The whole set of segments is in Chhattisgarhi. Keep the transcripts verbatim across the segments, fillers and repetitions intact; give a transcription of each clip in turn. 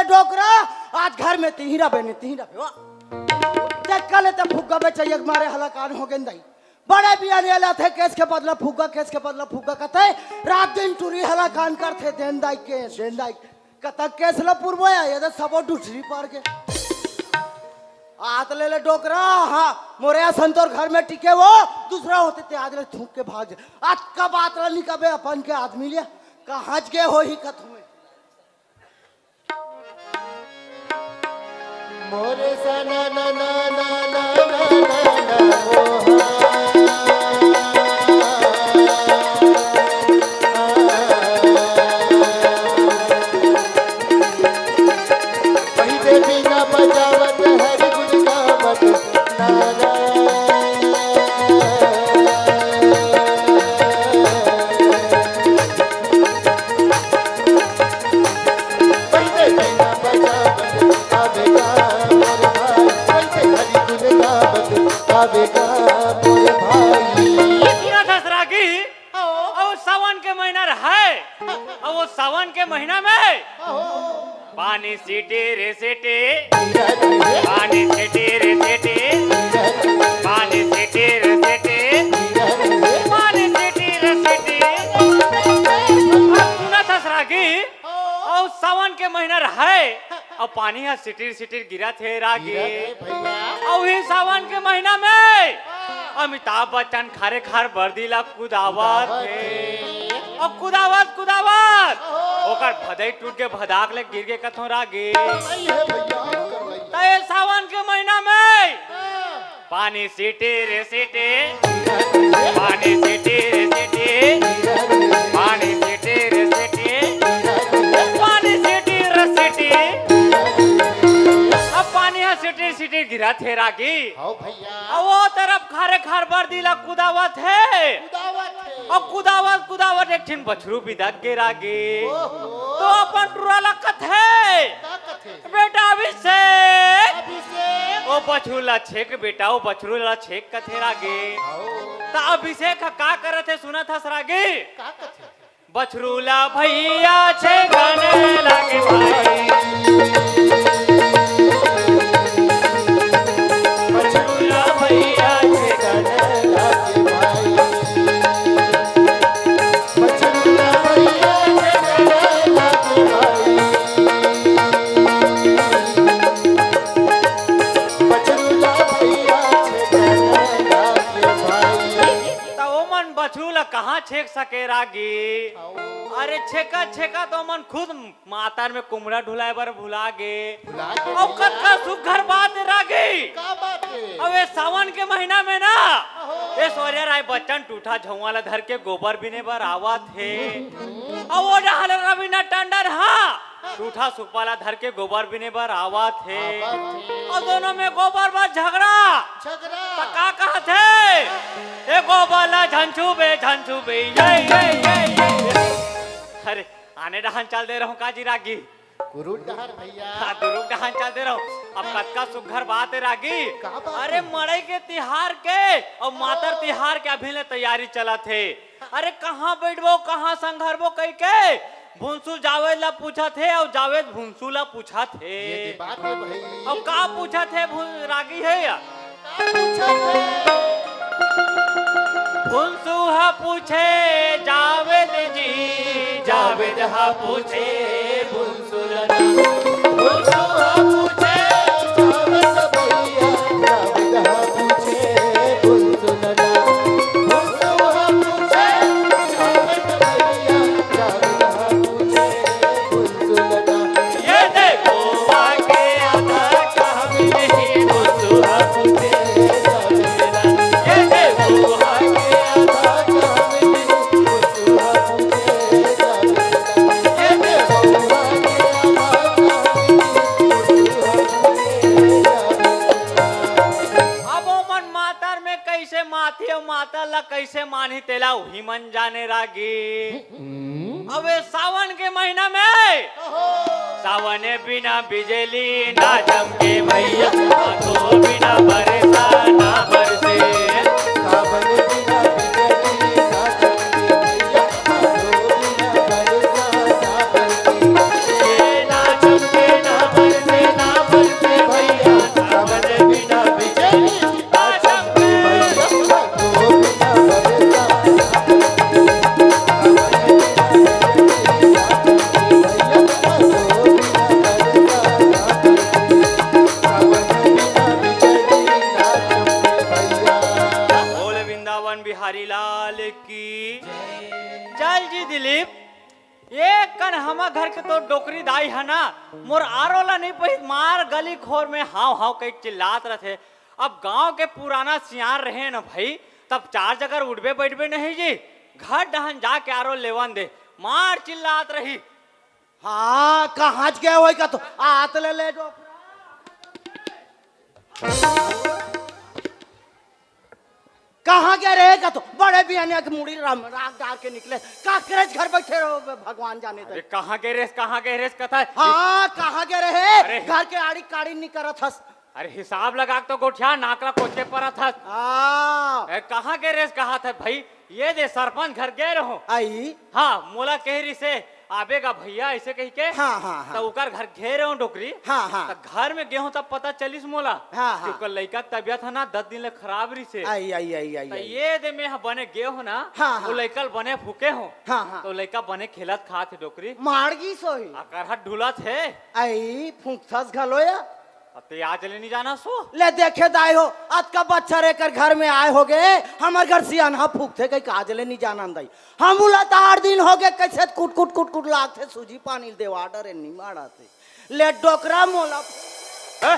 डोकरा, आज घर में तिही रबे ने, तिही रबे, वाह। जतका ले ते फुग्गा बेचइया के मारे हलाकान हो गेन दाई। बड़े बियाने लाथे केस के बदला फुग्गा, केस के बदला फुग्गा कथे, रात दिन टूरी हलाकान करथे, देन दाई केस, देन दाई। कतक केस ल पुरबो या, ये तो सबो डुठरी पार के। आत ले ले डोकरा, हाँ, मोरे असन तोर घर में टिके वो, दूसरा होते ते आज ले थूक के भाग जा। आज का बात ला निकबे अपन के आदमी लिया, कहाँ गे होही कथुए। मोरे सना ना ना ना ना ना ना ना मोहा। वही दे बिना बजावत हरि गुण गावत नारायण। सुनत हस रागी, अउ सावन के महीना रहय, अउ वो सावन के महीना में पानी सीटी रे सीटी, पानी सीटी रे सीटी, पानी सीटी रे सीटी, पानी सीटी रे सीटी। अब सुनत हस रागी, अउ सावन के महीना रहय, अउ पानी ह सिटिर सिटिर गिरत हे रागी। गिरत हे भैया। अउ ही सावन के महीना में अमिताभ बच्चन खारे खार बरदी ला कुदावत कुदावत हे। हे। अउ कुदावत कुदावत ओकर भदई टूट के भदाक ले गिर गे कथों रागी। नहीं हे भैया, ओकर नहीं। त ए सावन के महीना में पानी सीटी रे सीटी, पानी सीटी रे सीटी, पानी सीटी रे सीटी, पानी सीटी रे सीटी। अब पानी ह सीटी सीटी गिरत हे रागी। हाँ भैया। अब वो तरफ खारे खार बरदी ला कुदावत हे। कुदावत हे। अब कुदावत कुदावत एक ठिन बछरू बिदक गे रागी। ओहो। तो अपन टुरा ला कथे। का कथे? बेटा अभिषेक। अभिषेक। ओ बछरू ला छेक बेटा, ओ बछरू ला छेक कथे रागी। आओ। त अभिषेक ह का करत हे सुनत हस रागी? का कथे? बछरू ला भैया छेकन लागे भाई। बछरू ला भैया छेकन लागे भाई। बछरू ला भैया छेकन लागे भाई। बछरू ला भैया छेकन लागे भाई। त ओमन बछरू ला कहाँ छेक सके रागी? अरे छेका छेका त ओमन खुद मातर में कुमड़ा ढुलाए बर भुला गे। भुला गे अब भैया। कतका सुघर बात हे रागी। का बात हे? अब ए सावन के महीना में ना, अहो। ऐश्वर्या राय बच्चन टूठा झउवा ला धर के गोबर बिने बर आवत हे। हम्म। अब वो डहर रवीना टंडन हा, टूठा सुपा ला धर के गोबर बिने बर आवत हे। आवत हे। अउ दोनों में गोबर बर झगड़ा। झगड़ा। त का कहत हे? ए गोबर ला झन छूबे, झन छूबे, ये, ये, ये, ये। अरे, आने डहन चल दे रहूं का जी रागी? कुरूद डहर भैया। हाँ, कुरूद डहन चल दे रहूं। अब कतका सुघर बात हे रागी। का बात अरे, हे? मड़ई के तिहार के अउ मातर तिहार के अभी ले तैयारी चलत हे। अरे, कहाँ बइठबो, कहाँ संघरबो कहिके भुनसू जावेद ला पूछत हे अउ जावेद भुनसू ला पूछत हे। ये दे बात हे भाई। अउ का पूछत हे भुन-, रागी हे या? का पूछत हे? भुनसू ह पूछे जावेद जी, जावेद ह पूछे भुनसू ल ना। भुनसू ह पूछे जावेद भैया, जावेद ह पूछे भुनसू ल ना। भुनसू ह पूछे जावेद भैया, जावेद ह पूछे भुनसू ल ना। ये देखो आगे आधा काम नहीं, भुनसू ह पूछे जावेद ल ना। ये देखो आगे आधा काम नहीं, भुनसू ह पूछे जावेद ल ना। अब ओमन मातर में कइसे मातही अउ मातर ला कइसे मानही, तेला उही मन जाने रागी। अब ए सावन के महीना में सावन बिना बिजली ना चमके भैया, तो बिना बरसा ना बरसे। सावन बिना बिजली ना चमके भैया, तो बिना बरसा ना बरसे। ये ना चमके ना हमर घर के तो डोकरी दाई ह ना, मोर आरो ला नहीं पहित, मार गली खोर में हाव हाव कहिके चिल्लात रथे। अब गांव के पुराना सियान रहे न भई, तब चार जगह उठबे बैठबे नहीं जी, घर डहन जाके आरो लेवन दे, मार चिल्लात रही। हाँ, कहाँ च गए होई का तो आत ले ले डोकरा। कहाँ गए रहे का तो बड़े बियाने के मुड़ी राम राग डार के निकले। काकरेच घर बैठे रहो, भगवान जाने अरे दे। कहाँ गए रेस, कहाँ गए रेस कथा है? हाँ, कहाँ गए रहे? अरे। घर के आड़ी काड़ी नहीं करत हस। अरे हिसाब लगा के तो गोठिया, नाक ला कोचे परत हस। हाँ। ए, कहाँ गए रेस कहा था भाई? ये दे सरपंच घर गए रहो। आई। हाँ, मोला कह रही से, "आबे गा भैया," ऐसे कही के। हाँ, हाँ, हाँ। तो ओकर घर गए रहो डोकरी। हाँ, हाँ। तो घर में गए हो तब पता चलिस मोला हाँ, कि हाँ। ओकर लइका तबियत है ना दस दिन ले खराब रही से। आई, आई, आई, आई, तो आई। ये दे मैं ह बने गए हो ना, हाँ, हाँ। वो लइका ल बने फूके हो। हाँ, हाँ। तो लइका बने खेलत खात है डोकरी। मार गी सोही। अकरहट ढुलत है। आई, फूंकथस घलो या। अब ते आज ले नहीं जाना सो। ले देखे दाई हो, अतका बच्छर एकर घर में आए होगे, हमर घर सियान ह फूकथे कहिके आज ले नहीं जाना दाई। हम उला त आठ दिन होगे, कैसे कुट कुट कुट कुट लागथे, सूजी पानी देवा डरे नहीं माड़ाथे। ले डोकरा मोला। ए,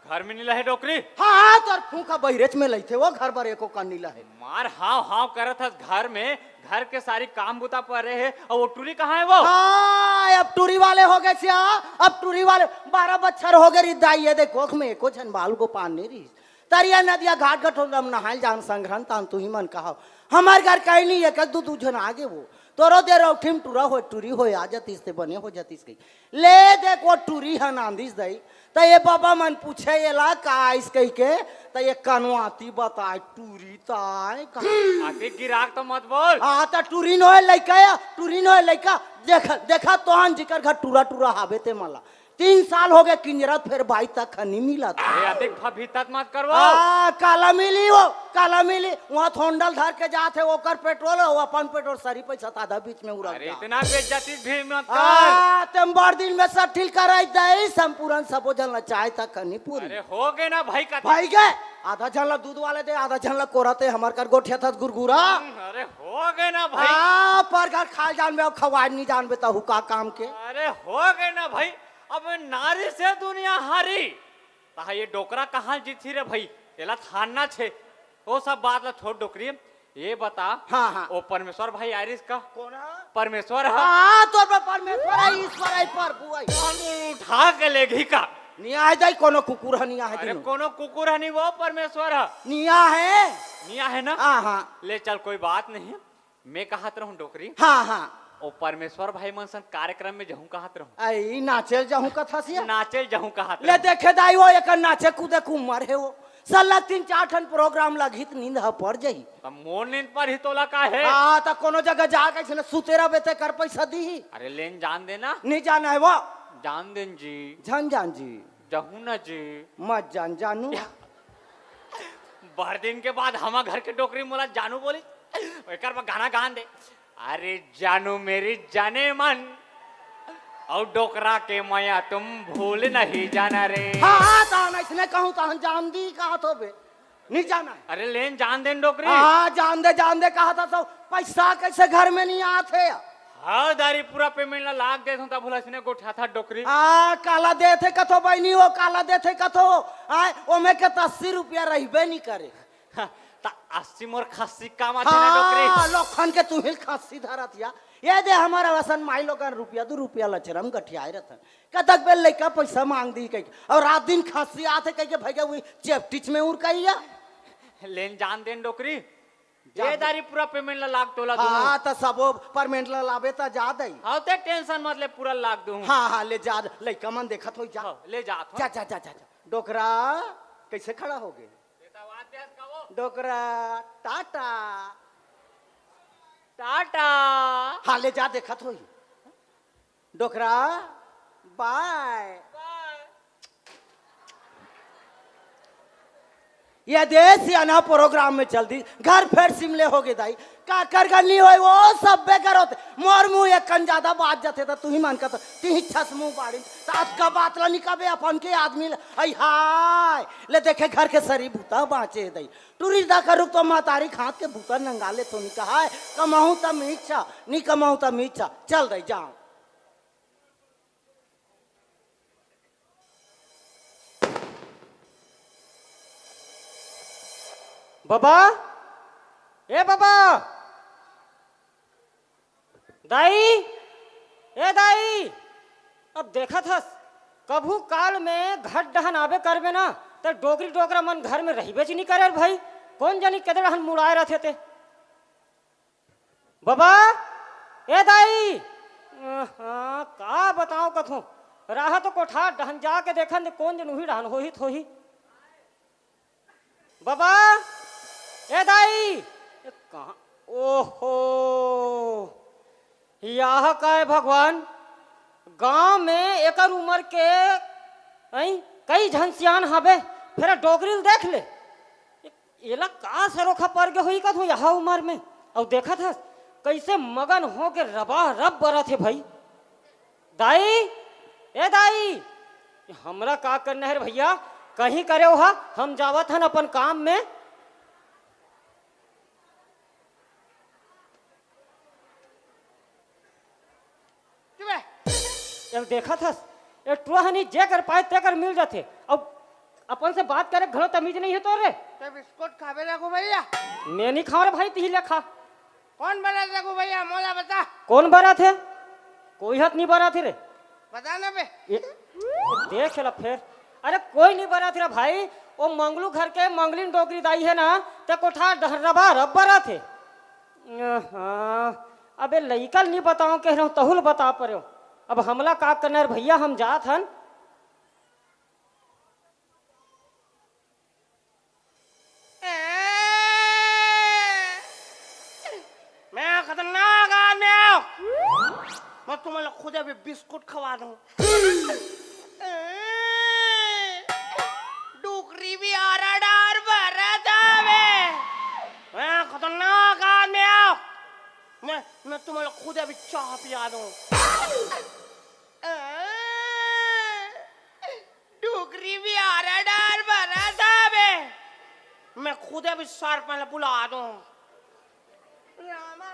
घर में नहीं लहे डोकरी? हाँ, तोर फूंका बहिरेच में लइथे वो, घर बर एको कन नहीं लहे। मार हाव हाव करत हस घर में, घर के सारी काम बुता परे हे, अउ वो टूरी कहाँ है वो? हाँ, अब टूरी वाले होगे सिया, अब टूरी वाले बारह बच्छर होगे री दाई, ये दे कोख में एको झन बाल गोपान नहीं रही। तरिया नदिया घाट घटोंदा म नहाय ल जान संघरन तान तुही मन कहाव। हमर घर कहीं नहीं, एक दू दू झन आगे वो। तोरो दे रौठी म टूरा होय, टूरी होय, आ जातिस ते बने हो जातिस कही। ले देख वो टूरी ह नांदिस दई। त ये बाबा मन पूछे एला का आइस कहिके, त ये कनवाती बताए टूरी ताय का। आके गिराक तो मत बोल। हाँ, त टूरी नोहे लइका या, टूरी नोहे लइका। देख, देखा तोहन जिकर घर टूरा टूरा हावे ते मला। तीन साल होगे किंजरत, फेर बाई तक ह नी मिलत। अरे, अधिक फफीतत मत कर वो। हाँ, काला मिली वो, काला मिली। वहाँ थोंडल धर के जात हे, ओकर पेट्रोल, वो अपन पेट्रोल सरी पैसा त आधा बीच में उड़ल अरे, जात। इतना बेइज्जती भी मत कर। हाँ, तेम बड़ दिन में सठिल कराई दई, संपूर्ण सबो झन ला चाय तक ह नी पूरी। अरे, हो गए ना भाई का। भाई गे, आधा झन ला दूध वाले दे, आधा झन ला कोरा ते, हमर कर गोठिया थस गुरगुरा। हम्म, अरे, हो गए ना भाई। हाँ, पर घर खाए जानबे, अब खवाए नहीं जानबे, त हुका काम के। अरे, हो गए ना भाई। अब नारी से दुनिया हारी। तहा ये डोकरा कहाँ जीतही रे भाई? एला थारना छे। वो सब बात ला छोड़ डोकरी। ये बता, हाँ, हाँ। वो परमेश्वर भाई आरिस का? कोन ह? परमेश्वर ह। हाँ, तोर पर परमेश्वर है, ईश्वर है, प्रभु है। कौन उठा के लेगी का? नहीं आए दाई कोनो कुकुर ह, नहीं आए अरे दिनो। कोनो कुकुर ह नहीं, वो परमेश्वर ह। निया है। निया है ना? हाँ, हाँ। ले चल, कोई बात नहीं। मैं कहत रहूं डोकरी। हाँ, हाँ। ओ परमेश्वर भाई मन सन कार्यक्रम में जहूं कहत रहूं। आई, नाचे ल जहूं कथस या? नाचे ल जहूं कहत ले रहूं। देखे दाई, वो एक नाचे कूदे के उम्र है वो। साला तीन चार ठन प्रोग्राम लगही त नींद ह पड़ जही। त मोर नींद पर ही तोला का है? हाँ, त कोनो जगह जा के इसने सुते रहबे ते कर पैसा दीही। अरे लेन जान देना। नहीं जाना है वो। जान देन जी। झन जान जी। जहूं ना जी। मत जान जानू। या। बड़ दिन के बाद हमा घर के डोकरी मोला जानू बोली। एकर बर गाना गान दे। अरे जानू मेरी जाने मन, और डोकरा के मया तुम भूल नहीं जाना रे। हाँ, हाँ, तहन ऐसने कहूँ, तहन जान दी कहा तो बे। नहीं जाना है। अरे लेन जान देन डोकरी। हाँ, जान दे, जान दे कहा था तो पैसा कैसे घर में नहीं आते? हाँ, दारी पूरा पेमेंट ला लाग देत हूँ, तब भला इसने गोठा था डोकरी। आ, काला देथे कथो बहिनी, वो काला देथे कथो। आय, ओमे के त अस्सी रुपया रहिबे नहीं करे। हाँ, त अस्सी मोर खस्सी काम आथे ना डोकरी। हाँ, लोखन के तुहिल खस्सी धरत या। ये दे हमारा वसन माई लोगन रुपया दू रुपया लचरम गठियाए रहथन। कतक बेर लइका पैसा मांग दी कहिके। और रात दिन खस्सी आथे कहिके भैया वही चेपटिच में उड़ कहिया। लेन जान देन डोकरी। जा ए दे। दारी पूरा पेमेंट ला लाग तोला दूं। हाँ, त सबो पेमेंट ला लाबे त जा दई। हाँ, ते टेंशन मत ले, पूरा लाग दूं। हाँ, हाँ, ले जा, लइका मन देखत होई जा। हाँ, ले जात हूँ। जा, जा, जा, जा, जा। डोकरा, कैसे खड़ा हो गए? डोकरा, टाटा। टाटा। हाँ, ले जा, देखत होई। डोकरा, बाय। ये देश सियाना प्रोग्राम में चल दी, घर फेर सिमले हो गे दाई। काकर गन्नी होय वो सब बेकार होते। मोर मुंह एक कन ज्यादा बात जाथे त तुही मन का तो तिही छस मुंह बाड़ी। त अतका बात ला निकाबे अपन के आदमी ला। आई हाय, ले देखे घर के सरी बूता बाँचे हे दाई। टूरी दा का रुक तो महतारी खात के बूता नंगा ले तो नहीं कहा है। कमाहूं त मीचा, नहीं कमाहूं त मीचा। चल दाई जाओ। बबा, ए बबा, दाई, ए दाई, अब देखत हस, कभू काल में घर डहन आबे करबे ना, त डोकरी डोकरा मन घर में रहिबेच नी करे भाई। कोन जनी केदे डहन मुड़ाए रथे ते। बबा, ए दाई, अहा, का बताओ कथों, राह तो कोठार डहन जाके देखन ते कोन जन उही डहन होही त होही। बबा, ए दाई, ए कहाँ, ओहो, यह का है भगवान, गांव में एकर उम्र के, अई, कई झन सियान हबे, फेर डोकरी ल देख ले। एला का सरोखा पर गे होही कथों यह उम्र में? अउ देखत हस, कइसे मगन होके रबा रब बरत हे भाई। दाई, ए दाई, हमरा का करना हे रे भइया, कहीं करे ओहा, हम जावत हन अपन काम में। चुप हे। ए देखत हस, ए टुरा हनी जेकर पाए तेकर मिल जाथे। अब अपन से बात करे घलो तमीज नहीं हे तोर रे। ते बिस्कुट खाबे रघु भइया? मैं नहीं खाओं रे भाई, तिही ले खा। कोन बना रघु भइया, मोला बता। कोन बना थे? कोई हाथ नहीं बना थे रे। बता ना बे। ए, देख ला फेर। अरे कोई नहीं बना थे रे भाई, वो मंगलू घर के मंगलिन डोकरी दाई हे ना, ते कोठार डहर रबा रब बना थे। अहा, अबे लइका ल नहीं बताओं कह रहे हो, तहु ल बता परे हो। अब हमला का करना हे रे भइया, हम जात हन। मैं खतरनाक आदमी हूँ। मैं तुम्हें खुद अभी बिस्कुट खवा दूँ। डुकरी भी आरा डार भरा जावे। मैं खतरनाक आदमी हूँ। मैं, मैं तुम्हें खुद अभी चाह पिया दूँ। डुकरी भी आरा डार भरा जावे। मैं खुद अभी सरपंच बुला दूँ। रामा।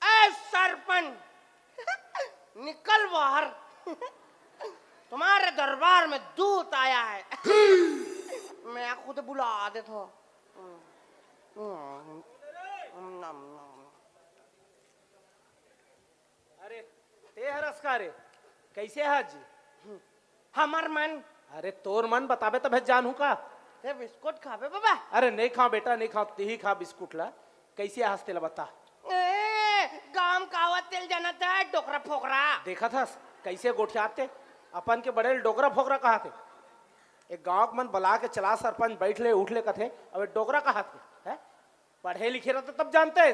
ए सरपंच, निकल बाहर। तुम्हारे दरबार में दूत आया है। मैं खुद बुला देता हूँ। अरे, ते हरस का रे? कैसे हा जी? हमर मन। अरे, तोर मन बताबे तभे जानहूँ का। ते बिस्कुट खाबे बाबा? अरे, नहीं खाओं बेटा, नहीं खाओं, तिही खा बिस्कुट ला। कैसे हस तेला बता। ए, गाम कावत तेल जानत हे, डोकरा फोकरा। देखत हस, कैसे गोठियाथे, अपन के बड़े ल डोकरा फोकरा कहाथे। एक गांव के मन बला के चला सरपंच, बैठ ले, उठ ले कथे, अब डोकरा कहाथे, हैं? पढ़े लिखे रहते तब जानते।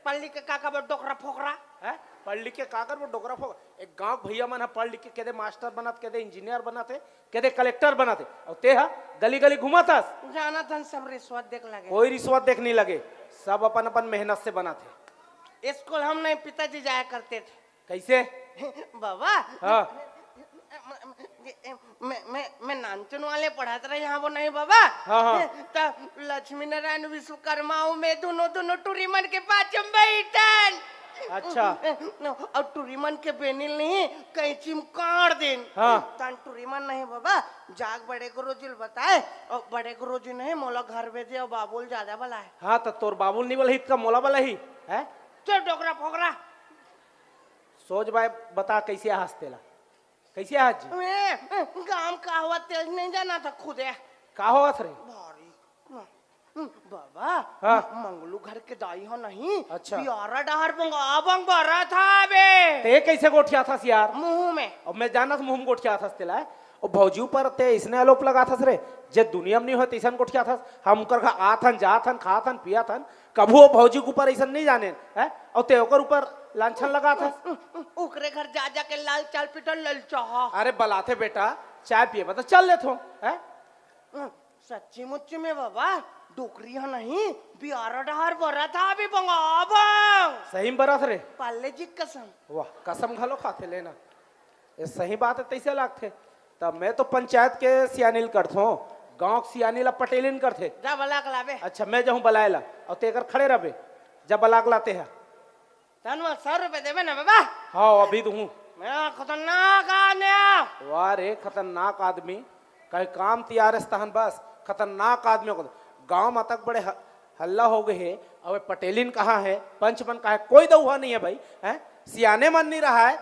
पढ़ लिख के का करबो डोकरा फोकरा? हैं? पढ़ लिख के का करबो डोकरा फोकरा? एक गांव के भैया मन ह पढ़ लिख के केदे मास्टर बनत, केदे इंजीनियर बनत हे, केदे कलेक्टर बनत हे, अउ ते ह गली गली घूमत हस। जानत हन सब रिश्वत देख लगे। कोई रिश्वत देख नहीं लगे, सब अपन अपन मेहनत से बनत हे। स्कूल हम नहीं, पिताजी जाया करते थे। कैसे? बाबा। हाँ। मैं, मैं, मैं नानचुन वाले पढ़त रहे यहाँ वो नहीं बाबा। हाँ, हाँ। तो लक्ष्मी नारायण विश्वकर्मा अउ मैं दोनों, दोनों टुरी मन के पाछे में बैठन। अच्छा। अउ टुरी मन के बेनिल नहीं, कैंची में काट देन। हाँ। तन टुरी मन नहीं बाबा, जाग बड़े गुरुजी ल बताए, अउ बड़े गुरुजी नहीं मोला घर भेजे अउ बाबू ल ज्यादा बलाए। हाँ, तो तोर बाबू ल नहीं बलाही, इतका मोला बलाही, हैं? चल डोकरा फोकरा। सोच बाय बता कैसे हस तेला, कैसे हस जी? मैं गांव का हुआ तेल नहीं जाना था खुदे। का होवत रे? भारी। बाबा, हाँ। मंगलू घर के दाई हो नहीं, अच्छा। पियारा डहर बंग-, बंग बरा था बे। ते कैसे गोठियाथस यार? मुंह में। अब मैं जानत मुंह में गोठियाथस तेला। ओ भौजी ऊपर ते इसने आरोप लगाथस रे, जे दुनिया में नहीं होय तैसन गोठियाथस। हम उनकर घर आथन, जाथन, खाथन, पियाथन, कभू ओ भौजी के ऊपर अइसन नहीं जाने, हैं? अउ ते ओकर ऊपर लांछन लगाथस। ओकरे घर जा जा के लाल चाय पी त ललचाहा। अरे बलाथे बेटा, चाय पिए बर त चल लेथों, हैं? सच्ची मुच्ची में बाबा, डोकरी ह नहीं, बियारा डहर बरा था अभी बंगाबंग। सही में बरस रे? पाले जी कसम। वाह, कसम घलो खाथे लेना। ये सही बात है, तैसे लागथे। तब मैं तो पंचायत के सियानिल करथों, गांव के सियानी ला पटेलिन करथे। जा बलाक लाबे। अच्छा, मैं जाहूं बलाए ला, अउ तेकर खड़े रबे। जा बलाक लाते ह। तन म सौ रुपये देबे ना बाबा। हाँ, अभी दूहूं। मैं खतरनाक आदमी। वाह रे, खतरनाक आदमी। कहीं काम तियारस तहन बस, खतरनाक आदमी हो। गांव म तक बड़े ह-, हल्ला हो गए हे। अबे पटेलिन कहाँ है, पंच मन कहाँ है, कोई दउहा नहीं है भाई, हैं? सियाने मन नहीं रहा है,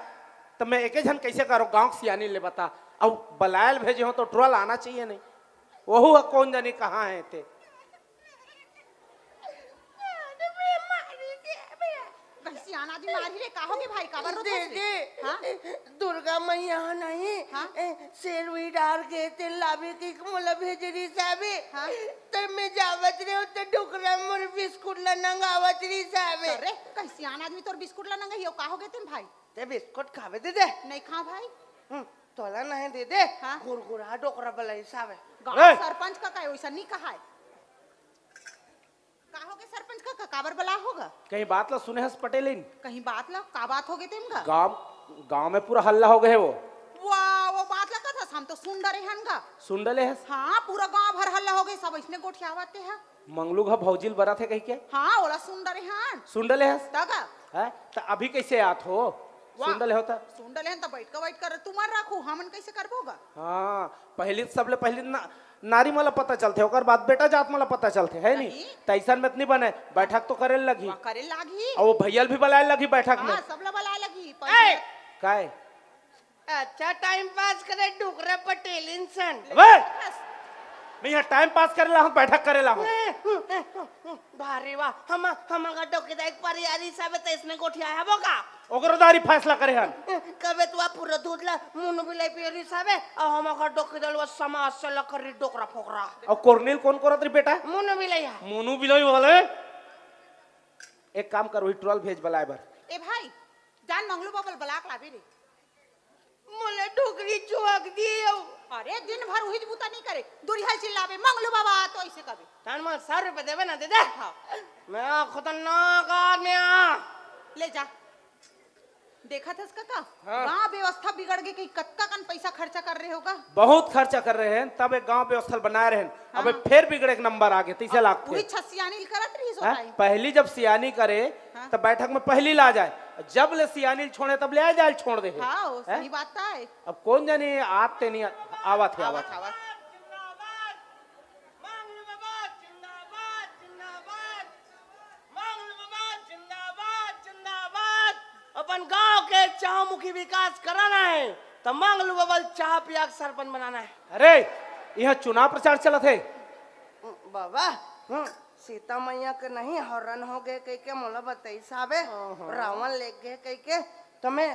त मैं एके झन कैसे करो गांव के सियानी ले बता। अब बलायल भेजे हो तो टुरा लाना चाहिए नहीं, वहू ह कौन जानी कहाँ है ते। कहीं सियान आदमी मारही रे, का होगे भाई, काबर रोत हस रे? दीदी, हाँ? दुर्गा मैया नहीं, हाँ? ए, शेर उही डार के तेल लावे के मोला भेजे रिहिस हावे। हाँ? त मैं जावत रेहेंव त डोकरा मोर बिस्कुट ला नंगावत रिहिस हावे। अरे, कहीं सियान आदमी तोर बिस्कुट ला नंगाही, का होगे तेन भाई? ते बिस्कुट खाबे दीदी? नहीं खांव भाई। हम्म, तोला नहीं दीदी? हाँ? गुरगुरा डोकरा बलाइस हावे। गांव ए! सरपंच कका वैसा नहीं कहा है। का होगे सरपंच कका, काबर बला होगा? कहीं बात ला सुने हस पटेलिन? कहीं बात ला, का बात होगे तेन गा? गांव, गांव में पूरा हल्ला हो गए हे वो। वाह, वो बात ला कथस, हम तो सुन डरे हन गा। सुन डरे हस? हाँ, पूरा गांव भर हल्ला हो गए, सब इसने गोठियावत हे। मंगलू घा भौजी ल बरात हे कहिके? हाँ, ओला सुन डरे हन। सुन डरे हस? त गा? हैं? त अभी कैसे आत हो? वाह। सुन डरे हो त? सुन डरे हन त बैठ के, बैठ कर तुमन रखू, हमन कैसे करबो गा? हाँ, पहली त सबले पहली ना, नारी मन ला पता चलथे, ओकर बाद बेटा जात मन ला पता चलथे, है नी? नहीं। त अइसन में त नी बने, बैठक तो करे ल लगही। वाह, करे लागही। अउ वो भैया ल भी बलाए ल लगही बैठक में। हाँ, सब ला बलाए लगही, ए! पंचायत। काय? अच्छा टाइम पास करे डुकरा पटेलिन सन। अबे! मैं यहाँ टाइम पास करे ला हूँ, बैठक करे ला हूँ। भारी वाह, हम, हम अगर डोकेदार एक परियारी सब त इसने गोठियाए हबो का? ओकरो दारी फैसला करे हन। कबे तू पूरा दूध ला मुनु बिलाई पियरी साबे, अउ हम अगर डोकेदार ला समाज से लकड़ी डोकरा फोकरा। अउ कोरनील कोन कोरत रही बेटा? मुनु बिलाई है। मुनु बिलाई वाले। एक काम कर, वही टुरा ल भेज बलाए बर। ए भाई, जान मंगलू बबा ल बलाक लाबे रे। मोला डोकरी चुहक दियो। अरे, दिन भर उही बुता नहीं करे, दुरिहा ल चिल्लाबे, "मंगलू बाबा," तो ऐसे कबे। तन म सौ रुपये देबे ना, दे दे। हाँ। मैं खतरनाक आदमी आ। ले जा। देखत हस कका? हाँ। गांव व्यवस्था बिगड़ गई, कहीं कतका कन पैसा खर्चा कर रहे होगा। बहुत खर्चा कर रहे हैं, तब एक गांव व्यवस्था बनाए रहे हैं। हाँ। अबे फेर बिगड़े के नंबर आ गए, तैसे अब लागते। पूरी छसियानी करत रही सो हैं? टाइम। पहली जब सियानी करे, हाँ। तब बैठक में पहली ला जाए, जब ले सियानी छोड़े, तब ले आ जाए, छोड़ दे। हाँ, वो हैं? सही बात है। अब कौन जाने आते नहीं आ-, आवत है, आवत आवत, है। आवत। जिंदाबाद! मंगलू बाबा जिंदाबाद, जिंदाबाद! मंगलू बाबा जिंदाबाद, जिंदाबाद! अपन गांव के चहुमुखी विकास कराना है, त मंगलू बाबा ल चाह पिया के सरपंच बनाना है। अरे, यहाँ चुनाव प्रचार चलत है। बाबा, हम्म, सीता मैया के नहीं हरण हो गए कह के मोला बताइस हाबे, हाँ, हाँ। रावण ले गए कह के, त मैं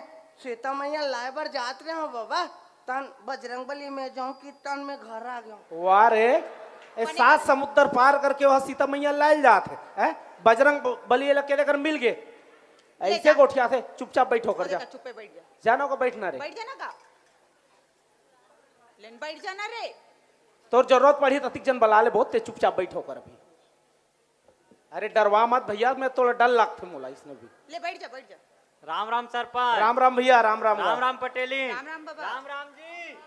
सीता मैया लाए बर जात रहे हूँ बाबा, तन बजरंग बली में जाऊं कि तन में घर आ गया। वाह रे, ए मने सात समुद्र पार करके वह सीता मैया लायल जात है, हैं? बजरंग ब-, बली एला के देकर मिल गए। ले ऐसे जा। गोठिया थे, चुपचाप बैठो कर जा। देखा, चुप्पे बैठ जा। जानो का बैठना रे। बैठ जाना का? लेन बैठ जाना रे। तोर जरूरत पड़ी त अतिक जन बला ले, बहुत ते चुपचाप बैठो कर अभी। अरे डरवा मत भैया, मैं तोला डर लगथे मोला इसने भी। ले बैठ जा, बैठ जा। राम राम सरपंच। राम राम भैया, राम राम। राम राम पटेली। राम राम बाबा। राम राम जी।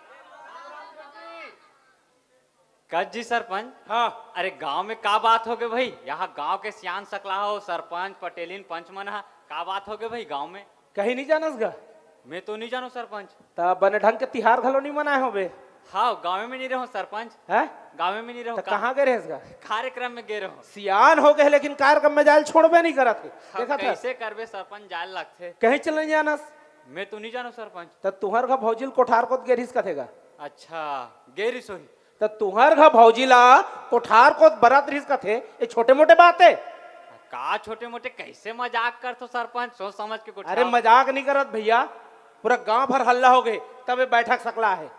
कस जी सरपंच। हाँ। अरे गांव में का बात हो गए भाई? यहाँ गांव के सियान सकला हो, सरपंच, पटेलिन, पंच मन हा, का बात हो गए भाई गांव में? कहीं नहीं जानस गा? मैं तो नहीं जानों सरपंच। त बने ढंग के तिहार घलो नहीं मनाए होबे? हाँ, गाँव में नहीं रहो सरपंच। हैं? गाँव में नहीं रहो, त का-, कहाँ गए रहेस गा? कार्यक्रम में गए रहो। सियान हो गए लेकिन कार्यक्रम में जायल छोड़बे नहीं करत हे। हाँ, देखा था? कैसे करबे सरपंच, जायल लगथे। कहीं चले नहीं जानस? मैं तो नहीं जानों सरपंच। त तुहर घर भौजी ल कोठार कोत गए रहिस कथे गा? अच्छा, गए रहिस होही। त तुहर घर भौजी ला कोठार कोत बरात रहिस कथे, ये छोटे मोटे बात है? का छोटे मोटे, कैसे मजाक करथो सरपंच? सोच समझ के गोठियाओ। अरे मजाक नहीं करत भैया, पूरा गांव भर हल्ला हो गए, तब ये बैठक सकला है।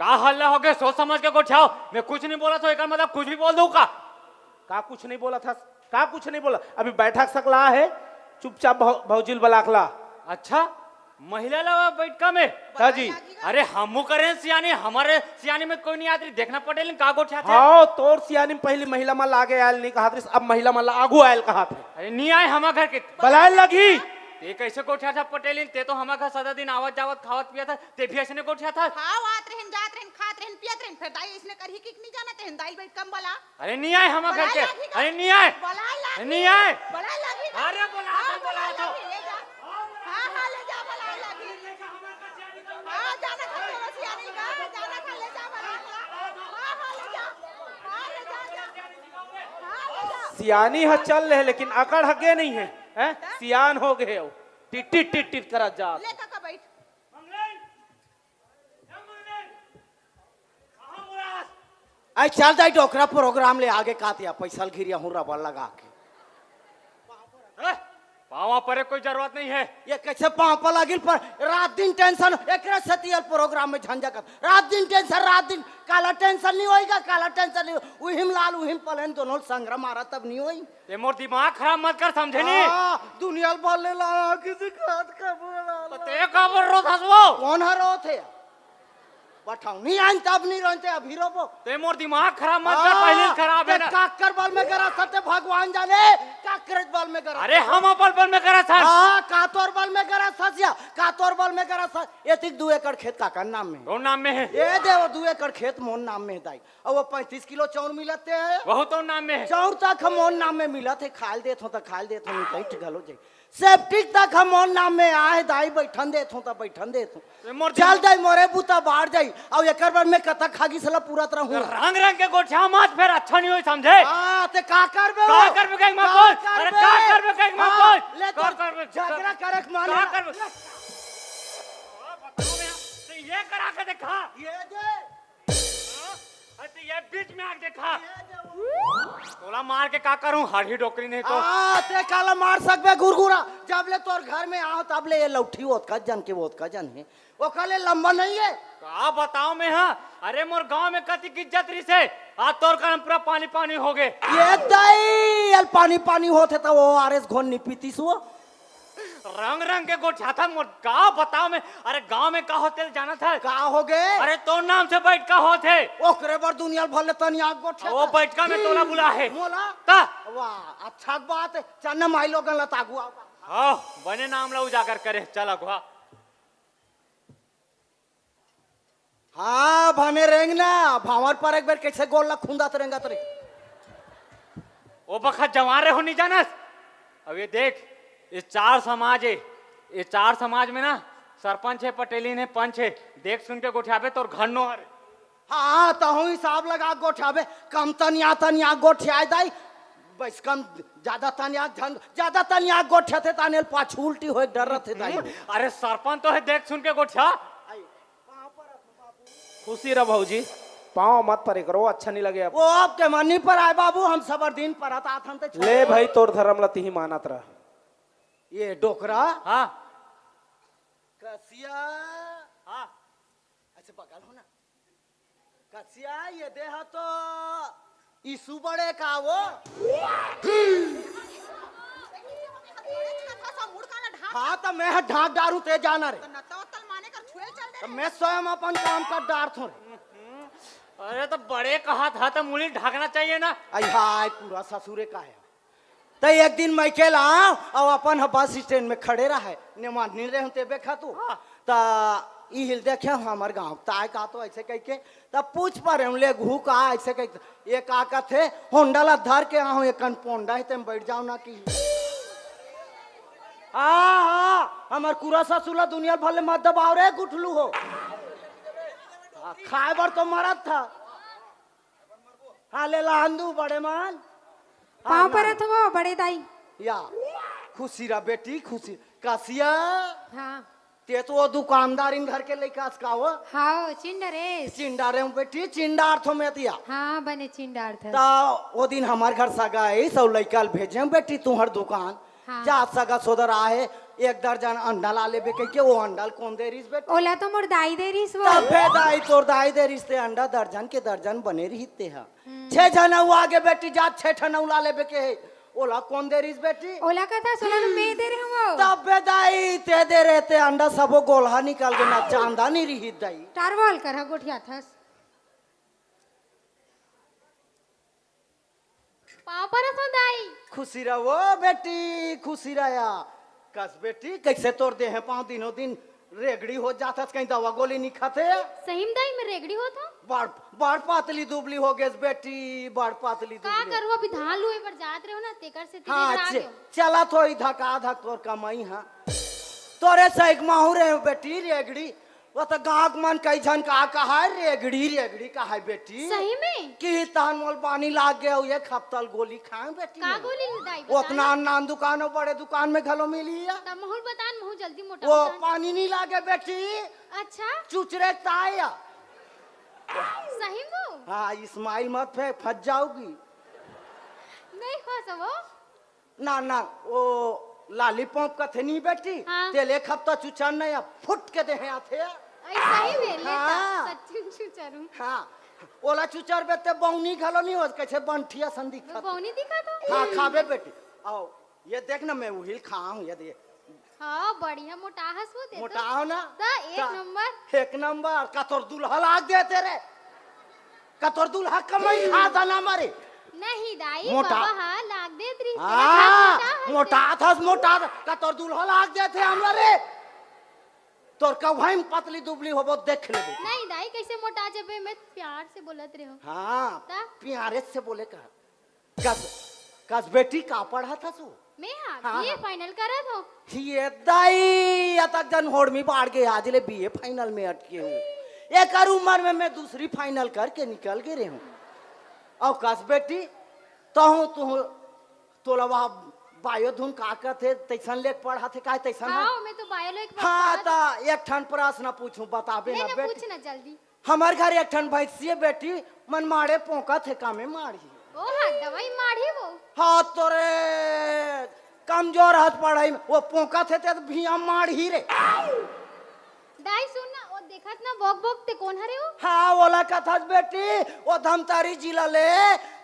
का हल्ला हो गए? सोच समझ के गोठियाओ। मैं कुछ नहीं बोलत हो, एकर मतलब कुछ भी बोल दूं का? का कुछ नहीं बोलत हस? का कुछ नहीं बोला? अभी बैठक सकला है, चुपचाप भौ-, भौजी ल बलाकला। अच्छा, महिला ला बैठका में? हाँ जी। अरे हमू करेन सियानी, हमर सियानी में कोई नहीं आत रही, देखना पटेल का गोठियाथे। हाँ, तोर सियानी में पहली महिला मन ला आगे आयल नहीं कहत रहिस, अब महिला मन ला आगू आयल कहत हे। अरे नहीं आए हमर घर के। बलाए लगही। ते कैसे गोठियाथा पटेलिन? ते तो हमर घर सदा दिन आवत जावत खावत पियत हस, ते भी ऐसने गोठियाथा। हाँ, आत रहेन, जात रहेन, खात रहेन, पियत फेर दाई अइसने करही कि नहीं जाना, तेहन दाई बइठ कम बला। अरे नहीं आए हमर घर के। अरे नहीं आए। बलाए लागही। नहीं आए। बलाए लागही ना। अरे बलाए लागही, ले जा। हाँ, हाँ, ले जा, बलाए लागही। हाँ, जाना था तोरो सियानी का, जाना था, ले जा, बलाए ला। हाँ, हाँ, ले जा। हाँ, ले जा, जा। हाँ, ले जा। सियानी ह चल ले, लेकिन अकड़ ह गे नहीं हे, हैं? सियान हो गे हे, टिट टिट टिट टिट करत जात। ले काका बइठ। आई चल दाई डोकरा प्रोग्राम ले आगे कातिया पैसा ल घिरिया हूँ रबड़ लगा के। हैं? पाँव परे कोई जरूरत नहीं है। ये कैसे पाँव पर लागिल पर रात दिन टेंशन, एकरे सेती अल प्रोग्राम में झंझकत। रात दिन टेंशन, रात दिन काला टेंशन नहीं होएगा, काला टेंशन नहीं, उहिम लाल, उहिम पलेन दोनों संग्रह मारा तब नहीं होई। ते मोर दिमाग खराब मत कर, समझे नहीं? हाँ, दुनिया ल भले ला किसी खात का बोला। तो ते काबर रोत हस वो? कौन ह रोत हे? पठौनी आइन तब नहीं रोते, अभी रोबो। ते मोर दिमाग खराब मत कर, हाँ, पहले ही खराब है ते ना। काकर बल में गरस हते भगवान जाने, काकर बल में गरस। अरे हम अपन बल में गरस हन। हाँ, का तोर बल में गरस हस या, का तोर बल में गरस हस। एतिक दू एकड़ खेत काकर नाम में। कौन नाम में है? ए दे वो दू एकड़ खेत मोर नाम में है दाई। अउ वो पैंतीस किलो चाउर मिलत हे। वहू तो नाम में है। चाउर तक ह मोर नाम में मिलत हे, खाल देत हो त खाल देत हो, नहीं कहीं घलो जाई। सेप्टिक तक ह मोर नाम में आए, दाई बैठन देत हो त बैठन देत हो। ए, मोर चल दिमाग दाई, मोरे बूता बाढ़ जाई। अउ एकर बर में कतक खागिस ला पूरत रहूं। रंग रंग के गोठिया मत फेर, अच्छा नहीं होई समझे। हाँ, ते का करबे? का करबे कहीं मत का बोल। अरे करबे? का करबे कहीं मत हाँ, बोल। ले का तो करबे? झगड़ा करे के मन का है। करबे? बताओ यार, ते ये करा के देखा। ये दे। हाँ? अरे तो ये बीच में आके देखा। तोला मार के का करूं, हरही डोकरी नहीं तो। आ, ते काला मार सकबे गुरगुरा। जब ले तोर घर में आहो, तब ले ये लौठी ओतका जन के ओतका जन हे। ओकर ले लंबा नहीं है। का बताओ मैं, हाँ? अरे मोर गांव में कतिक इज्जत रहिसे, आज तोर कारण पूरा पानी पानी हो गे। ये दाई, अल पानी पानी होथे त वो आरएस घोल नहीं पीतीस वो। रंग रंग के गोठियाथन मोर, का बताओ मैं। अरे गांव में का होथे जानत हस? का हो गे? अरे तोर नाम से बैठका होथे। ओकरे बर दुनिया भर ले तनिया गोठिया वो था। बैठका में तोला बुला हे। मोला? ता? वाह, अच्छा बात है। चल ना माई लोगन ला तागू आओ। हाँ, बने नाम ला उजागर करे। चल अगुआ। हाँ, भने रेंगना, भांवर पर एक बेर कैसे गोड़ ला खुंदात रेंगत रे। ओ बखत जवान रहे हो, नहीं जानस? अब ये देख, ये चार समाज है, ये चार समाज में ना सरपंच है, पटेलिन है, पंच है, देख सुन के गोठियाबे तोर घर नो हर। हाँ, तहूँ हिसाब लगा गोठियाबे, कम तनिया तनिया गोठियाए दाई, बस कम, ज्यादा तनिया झन, ज्यादा तनिया गोठियाथे ताने ल पाछू उल्टी होए के डर रथे दाई। अरे सरपंच तो है, देख सुन के गोठिया। खुशी रह भौजी, पाँव मत परे करो, अच्छा नहीं लगे अब। वो आपके मन नहीं पर आए बाबू, हम सबर दिन परत आथन ते छोड़। ले भाई, तोर धर्म ला तिही मानत रह। ये डोकरा। हाँ। कसिया। हाँ। अच्छा, बगल हो ना। कसिया, ये देह तो यीशु बड़े का वो। हाँ, तो मैं ह ढांक डारू, ते जाना रे। तो मैं स्वयं अपन काम कर डारथों रे। अरे, तो बड़े कहा था, तो मुड़ी ढांकना चाहिए ना। आई हाय, पूरा ससुरे का है। त एक दिन मइके ला अउ अपन ह बस स्टैंड में खड़े रहय, नेमान नी रेहूं ते बेखा तू। हाँ। त इहिल देखे हमर गांव, ताय का तो अइसे कहिके, त पूछ परेंव ले घू का अइसे कहिके, ये का कथे, होंडा ला धर के आहूं, एकन पोंडा हे, तेम बइठ जाव ना कि। हाँ, हाँ, हमर कुरा ससुर ला दुनिया भर ले मत दबाव रे, गुठलू हो। हाँ, खाय बर तो मरत था। हाँ, ले ला आंदू बड़े मान। पाँव हाँ, परत हूँ बड़े दाई। या, खुशी रह बेटी, खुशी। कासिया, हाँ। ते तो वो दुकानदारिन घर के लइका अस का हो? हाँ, चिंडारे। चिंडारे हूँ बेटी, चिंडारथों मैं तिया। हाँ, बने चिंडारथस। त वो दिन हमर घर सगा आइस अउ लइका ल भेजे हूँ बेटी तुंहर दुकान। हाँ। जा सगा सोदर आहे, एक दर्जन अंडा ला लेबे कहिके, वो अंडा ल कोन दे रिहिस बेटी? ओला तो मोर दाई दे रिहिस वो। तब बे दाई, तोर दाई दे रिहिस ते अंडा दर्जन के दर्जन बने रिहिस ते हा। हम्म। छे झन अउ आगे बेटी, जा छे ठन अउ ला लेबे के हे। ओला कोन दे रिहिस बेटी? ओला कथा सोला नु मैं दे रहे हूँ वो। तब बे दाई, ते दे रहे ते अंडा सबो गोलहा निकल गे ना, चांदा नी रिहिस दाई। टारवाल कर हा गोठियाथस। पाँव परत हूँ दाई। खुशी रह वो बेटी, खुशी रह या। कस बेटी, कइसे तोर देह पाँव दिनों दिन रेगड़ी हो जात हस, कहीं दवा गोली नहीं खाथे। सही में दाई, मैं रेगड़ी होत हूँ। बड़, बड़ पातली दुबली हो गेस बेटी, बड़ पातली का दुबली। करूँ, अभी धान लुए बर जात रहे हो ना, तेकर से हाँ, रेगड़ा चे-, गयो। चलत होही धका धक तोर कमाई हा। तोरे सही के माहू रहे हो बेटी रेगड़ी। वो तो गाँव के मन कई झन का कहा है, रेगड़ी, रेगड़ी कहा है बेटी। सही में? कि तहन मोल पानी लाग गया, एक हफ्ता ल गोली खाए बेटी का मैं। गोली ले दाई, बता ओतना ना। नान दुकान और बड़े दुकान में घलो मिली है। तब महूल बता न, महूँ जल्दी मोटा वो हो जान। पानी नहीं लागे बेटी। अच्छा? चुचरे ताया। सही में? हाँ, smile मत फे-, फंस जाओगी। नहीं फंसो वो। ना, ना, वो lollipop कथे नहीं बेटी, हाँ। तेल एक हफ्ता चुचर नहीं, अब फुट के देहे आथे। ऐसा ही में लेता, हाँ। सच्ची में चुचर हूँ। हाँ, ओला चुचर बे ते बौनी घलो नहीं हो, कैसे बंठिया सन दिखत। बौनी दिखत हो? हाँ, खाबे बेटी। आओ, ये देख ना, मैं उहिल खाऊं, ये दे। हाँ, बढ़िया मोटा हस वो दे तो। मोटा हो ना? दा, एक का-, नंबर। एक नंबर, का तोर दुल्हा लाग दे तेरे। का तोर दुल्हा कमाई खा दाना मारे। नहीं दाई, मोटा। बाबा हाँ, लाग देत रही, हाँ, तेरा मोटा मोटा हस। थस, मोटा थस। का तोर दुल्हा लाग देथे हमला रे। तोर कब हम पतली दुबली होबो, देख लेबे। नहीं दाई, कैसे मोटा जबे, मैं प्यार से बोलत रहे हूँ। हाँ, ता? प्यारे से बोले का। कस, कस बेटी का पढ़ा था तू? मैं हाँ, हाँ, बीए हाँ। फाइनल करत हूँ। ये दाई, अतक जन होड़ में बाढ़ के आज ले बीए फाइनल में अटके हूँ। एकर उम्र में मैं दूसरी फाइनल करके निकल गे रहे हूँ। और कस बेटी, तहूँ, तू, तोला वहाँ बायो धुन का कहथे, तैसन लेके पढ़ा थे, का तैसन है? हाँ, मैं तो बायो लेके हाँ, पढ़ा ता एक ठन प्रश्न पूछूं, बताबे ले ना ना, बेटी। पूछ ना जल्दी। हमर घर एक ठन भैंसी हे बेटी, मन माड़े पोंकत हे, कामे माड़ही। ओ हाँ, दवाई माड़ही वो। हाँ, तोरे कमजोर हस पढ़ाई में, वो पोंकत हे ते भिया माड़ही रे। दाई सुन ना, वो देखत ना बोक बोक ते कोन हरे वो? हाँ, ओला कथस बेटी, वो धमतरी जिला ले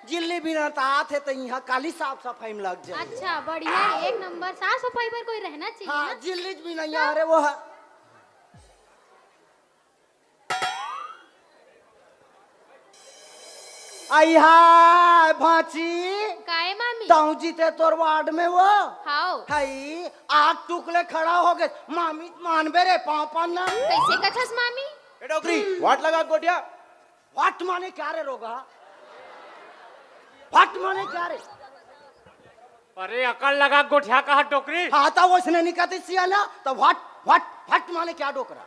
जिल्ली बिनत आत हे, त इहाँ काली साफ सफाई में लग जाए। अच्छा, बढ़िया है, एक नंबर। साफ सफाई पर कोई रहना चाहिए हाँ, ना। जिल्ली बिनैया हरे वो ह। आई हाय भांची। काहे मामी? ताऊ जी ते तोर वार्ड में वो। हाओ। हई, आग टुकले खड़ा हो गए। मामी मानबे रे, पाँव पान ना। कैसे कथस मामी? ए डोकरी, वाट लगा गोटिया। वाट माने क्या रे रोगा? वाट माने क्या रे? अरे अकल लगा गोठिया कहा डोकरी। हाँ, तो वैसने नहीं कहते सियाना, तो वाट, वाट, वाट माने क्या डोकरा?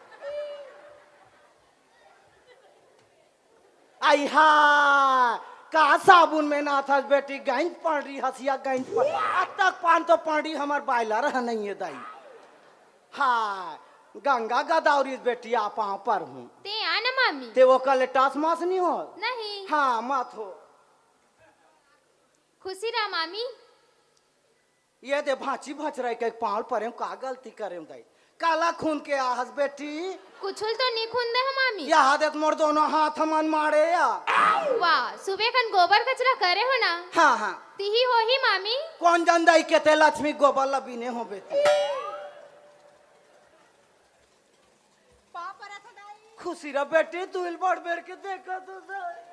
आई हा, का साबुन में ना था बेटी, गैंज पड़ रही, हसिया गैंज पड़, अब तक पान तो पड़ रही, हमार बायला रहा नहीं है दाई। हाँ, गंगा गोदावरी बेटी आप पाँव पर हूँ। ते आ ना मामी। ते वो कल टास मास नहीं हो? नहीं। हाँ, मत हो। खुशी रहा मामी। ये दे भांची भचराई के पाँव परे हूँ, का गलती करे हूँ दाई? काला खून के आहस बेटी? कुछुल तो नहीं खून दे हो मामी। या देत मोर दोनों हाथ मन मारे या। वाह, सुबह कन गोबर कचरा करे हो ना? हाँ, हाँ। तिही होही मामी। कौन जन दाई के ते लक्ष्मी गोबर ला बीने हो बेटी? खुशी रह बेटी, तू इल बड़ बेर के देखा तो सही।